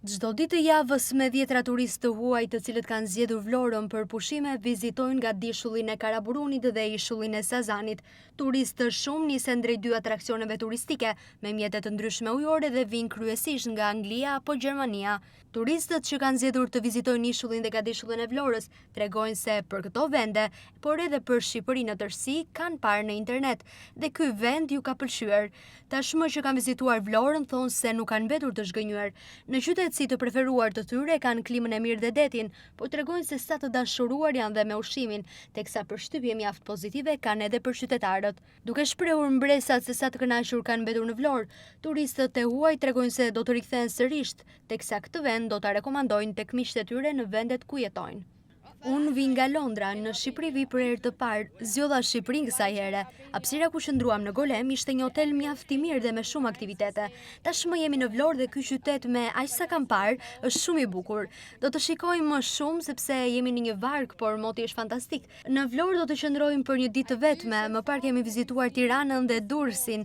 Çdo ditë të javës me dhjetra turistë të huaj të cilët kanë zgjedhur Vlorën për pushime vizitojnë gadishullin e Karaburunit dhe ishullin e Sazanit. Turistë të shumtë nisen drejt dy atraksioneve turistike me mjete të ndryshme ujore dhe vijnë kryesisht nga Anglia apo Gjermania. Turistët që kanë zgjedhur të vizitojnë ishullin dhe gadishullin e Vlorës tregojnë se për këto vende, por edhe për Shqipërinë në tërësi, kanë parë në internet dhe ky vend ju ka pëlqyer. Tashmë që kanë vizituar Vlorën thonë se nuk kanë mbetur të zhgënjyer. Në qytet si të preferuar të tyre kanë klimën e mirë dhe detin, por tregojnë se sa të dashuruar janë dhe me ushqimin, teksa përshtypje mjaft pozitive kanë edhe për qytetarët. Duke shprehur mbresat se sa të kënaqur kanë mbetur në Vlorë, turistët e huaj tregojnë se do të rikthehen sërish, teksa këtë vend do ta rekomandojnë tek miqtë e tyre në vendet ku jetojnë. Unë vij nga Londra, në Shqipëri vij për herë të parë, zgjodha Shqipërinë kësaj here. Hapësira ku qëndruam në Golem ishte një hotel mjaft i mirë dhe me shumë aktivitete. Tashmë jemi në Vlorë dhe ky qytet me aq sa kam parë është shumë i bukur. Do të shikojmë më shumë sepse jemi në një varkë, por moti është fantastik. Në Vlorë do të qëndrojmë për një ditë të vetme, më parë kemi vizituar Tiranën dhe Durrësin.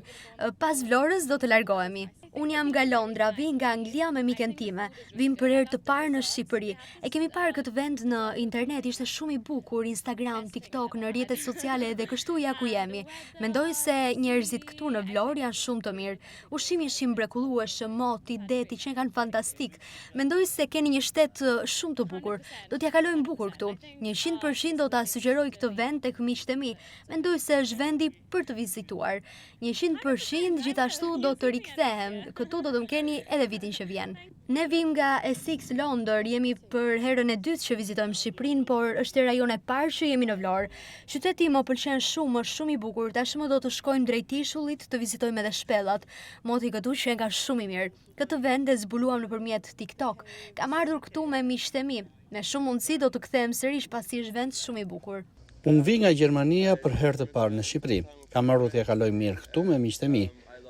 Pas Vlorës do të largohemi. Unë jam nga Londra, vij nga Anglia me miken time. Vijmë për herë të parë në Shqipëri. E kemi parë këtë vend në internet, ishte shumë i bukur, Instagram, TikTok, në rrjetet sociale dhe kështu ja ku jemi. Mendoj se njerëzit këtu në Vlorë janë shumë të mirë. Ushqimi është i mrekullueshëm, moti, deti qenkan fantastik. Mendoj se keni një shtet shumë të bukur. Do t'ia kalojmë bukur këtu. 100% do ta sugjeroj këtë vend tek miqtë e mi. Mendoj se është vendi për të vizituar. 100% gjithashtu do të rikthehem. Këtu do të më keni edhe vitin që vjen. Ne vijmë nga Essex, Londër, jemi për herën e dytë që vizitojmë Shqipërinë, por është hera jonë e parë që jemi në Vlorë. Qyteti më pëlqen shumë, është shumë i bukur. Tashmë do të shkojmë drejt ishullit të vizitojmë edhe shpellat. Moti këtu qenka shumë i mirë. Këtë vend e zbuluam nëpërmjet TikTok. Kam ardhur këtu me miqtë e mi. Me shumë mundësi do të kthehem sërish pasi është vend shumë i bukur. Unë vij nga Gjermania për herë të parë në Shqipëri. Kam ardhur t'ia kaloj mirë këtu me miqtë e mi.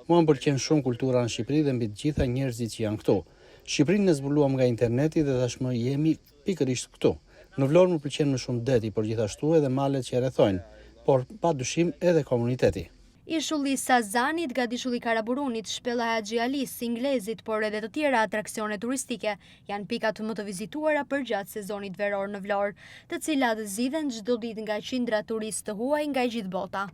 Mua më pëlqen shumë kultura në Shqipëri dhe mbi të gjitha njerëzit që janë këtu. Shqipërinë e zbuluam nga interneti dhe tashmë jemi pikërisht këtu. Në Vlorë më pëlqen më shumë deti, por gjithashtu edhe malet që e rrethojnë, por pa dyshim edhe komuniteti. Ishulli i Sazanit, gadishulli i Karaburunit, shpella e Haxhi Alisë, Inglezit, por edhe të tjera atraksione turistike, janë pikat më të vizituara përgjatë sezonit veror në Vlorë, të cilat zgjidhen çdo ditë nga qindra turistë të huaj nga e gjithë bota.